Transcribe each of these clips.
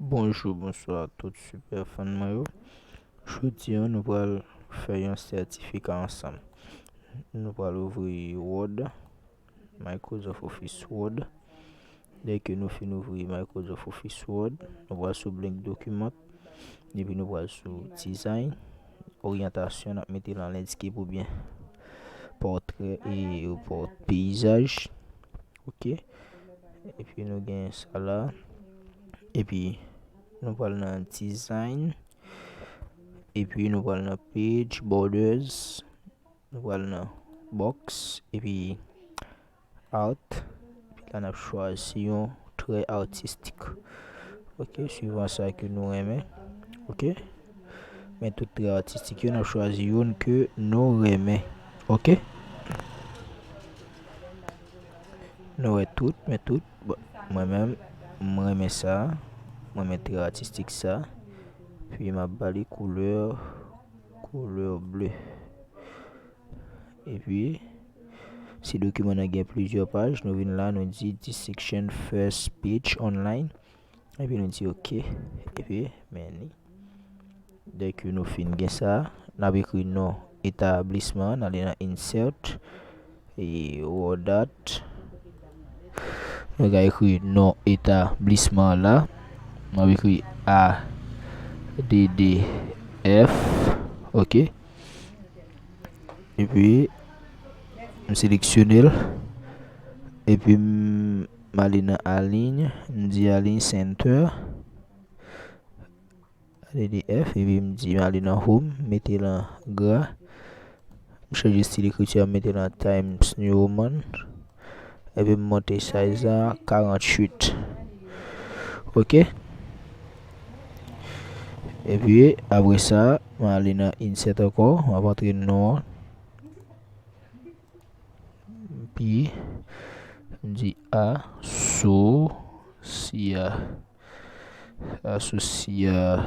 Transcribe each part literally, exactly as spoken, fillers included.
Bonjou, bonswa tout sipè fan mwen yo. Jodi a, nou pral fè yon sètifika ansanm. Nou pral ouvri Word, Microsoft Office Word. Dèke nou fin ouvri Microsoft Office Word, nou pral sou Blank Document, epi nou pral sou Design, Oryantasyon, n ap mete lan landscape oubyen pòtrè e pòt peyizaj. Ok. Epi nou gen sa la. Epi nou pral nan Design. Epi nou pral nan Page, Borders. Nou pral nan Box. Epi Art. Epi la n ap chwazi yon trè atistik. Ok, swivan sa ke nou renmen. Ok. Men tout trè atistik yo, n ap chwazi youn ke nou renmen. Ok. Nou wè tout, men tout. Bon, mwen menm, mwen renmen sa. Mwen renmen trè atistik sa. Epi m ap ba li koulè, koulè ble. Epi, si dokiman nan gen plizyè paj, nou vin la, nou di This section first page online. Epi nou di ok. Epi, men li. Dèke nou fin gen sa, n ap ekri non etablisman an, n ale nan Insert, e Word Art. Nou ka ekri non etablisman an la. N ap ekri A D D F. Ok. Epi, m seleksyone l. Epi, m, m ale nan Align. M di Align Center. A D D F, epi m di m ale nan Home, mete l an gra. M chanje estil ekriti a, m mete l an Times New Roman. Epi m monte size la karanntuit. Ok. Epi, apre sa, m ale nan Insert ankò, m ap antre non an. Epi, m di asosya, asosyasyon.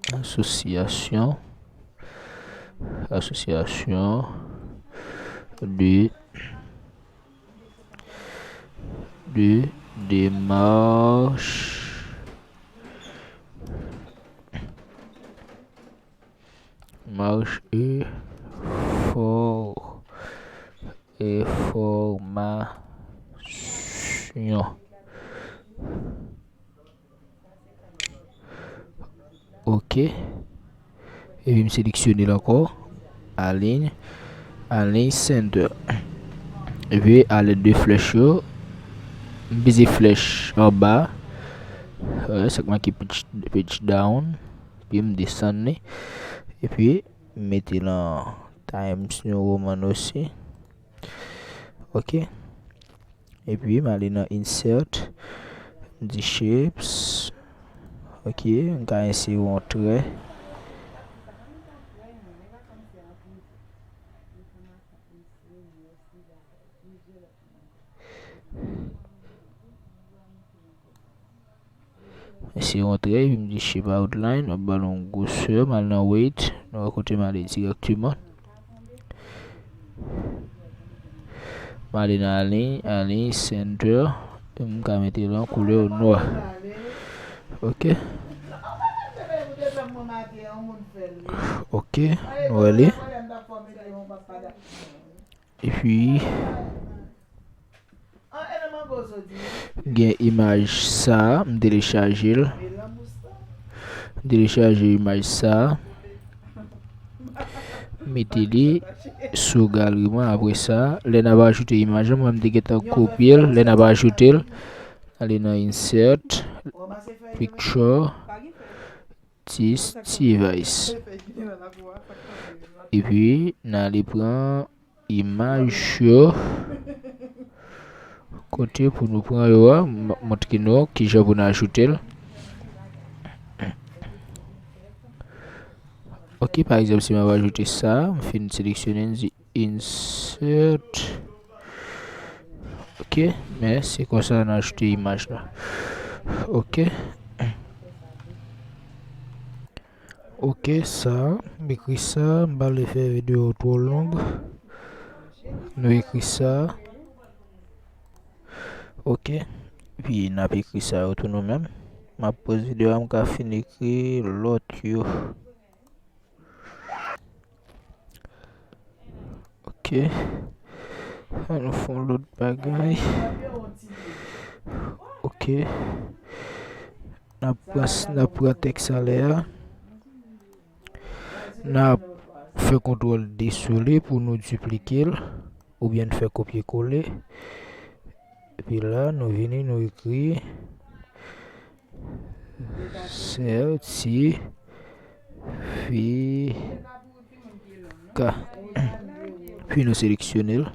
Asosyasyon, asosyasyon de, de demach, mach e fò, e fòmasyon. Ok. Epi m seleksyone l ankò. Align. Align center. Epi alèd de flèch yo, m peze flèch anba. Sa k make page, page down. Epi m desann li. Epi m mete l an Times New Roman osi. Ok. Epi m ale nan Insert, m di Shapes. Ok, m ka ensere yon trè. Ensere yon trè, epi m di Shape Outline, m ap ba l yon gwosè, m al nan Weight, nou wè kote m ale dirèkteman. M ale nan Align, Align Center, e m ka mete l an koulè nwa. Ok. Ok, nou wè li. Epi, gen imaj sa a, m telechaje l. M telechaje imaj sa a. M mete li sou galri mwen. Apre sa, lè n ap ajoute imaj la, mwen, m te gentan kopye l. Lè n ap ajoute l, ale nan Insert, Picture, This device. Epi, n ale pran imaj yo. Kote pou nou pran yo a, m ap montre nou kijan pou n ajoute l. Ok, pa egzanp, si m ap ajoute sa, m fin seleksyone, m di Insert. Ok, men se konsa n ajoute imaj la. Ok. Ok, sa, m ekri sa, m pa vle fè videyo twò long. Nou ekri sa. Ok. Epi n ap ekri sa yo tou nou menm. M ap poz videyo a, m ka fin ekri lòt yo. Ok. An nou fè yon lòt bagay. Ok. N ap pran, n ap pran tèks anlè a. N ap fè kontwòl D sou li pou nou diplike l, oubyen n fè kopye kole. Epi la, nou vini, nou ekri sertifika. Epi nou seleksyone l.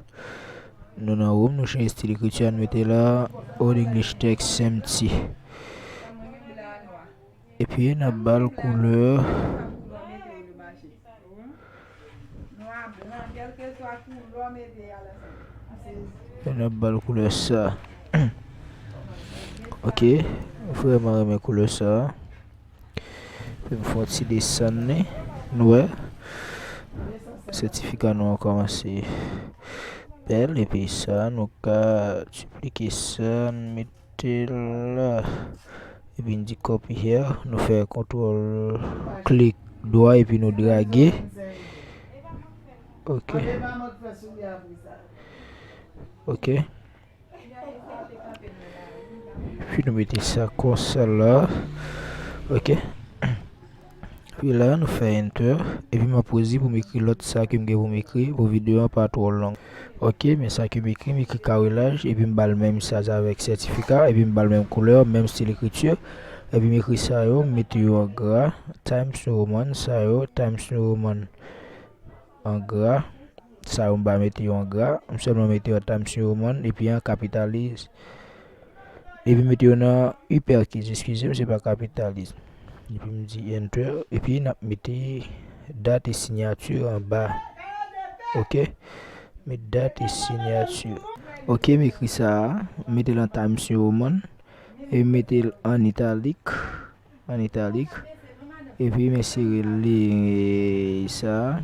Nou nan Home, nou chanje estil ekriti a, nou mete la Old English Text Empty. Epi n ap ba l koulè. N ap ba l koulè sa. Ok, m vrèman renmen koulè sa. Epi m fè yon ti desann li. Nou wè, sètifika nou an kòmanse bèl. Epi sa, nou ka diplike sa, n met te la. Epi n di copy here, nou fè kontwòl klik dwa epi nou drage. Ok. Ok. Epi nou mete sa konsa la. Ok. Epi la, nou fè enter. Epi m ap poze pou m ekri lòt sa ke m gen pou m ekri pou videyo a pa twò long. Ok, men sa ke m ekri, m ekri kawelaj, epi m ba l menm saz avèk sètifika, epi m ba l menm koulè, menm stil ekriti. Epi m ekri sa yo, m mete yo an gra, Times New Roman, sa yo, Times New Roman an gra. Sa yo m pa mete yo an gra, m sèlman mete yo an Times New Roman epi an kapitalis. Epi mete yo nan uppercase, eskize m, se pa kapitalis. Epi m di enter, epi n ap mete dat e siyati anba. Ok? Met dat e siyati. Ok, m ekri sa a, m mete l an Times New Roman, e m mete l an italik. An italik. Epi m ensere liy sa.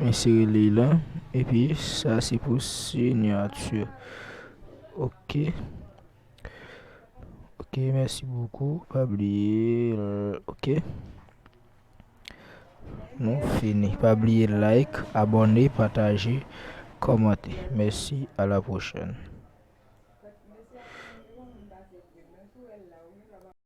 M ensere liy la. Epi sa se pou siyati. Ok. Ok, mèsi bokou. Pa bliye, ok. Nou fini. Pa bliye like, abòne, pataje, kòmante. Mèsi, a la pwochèn.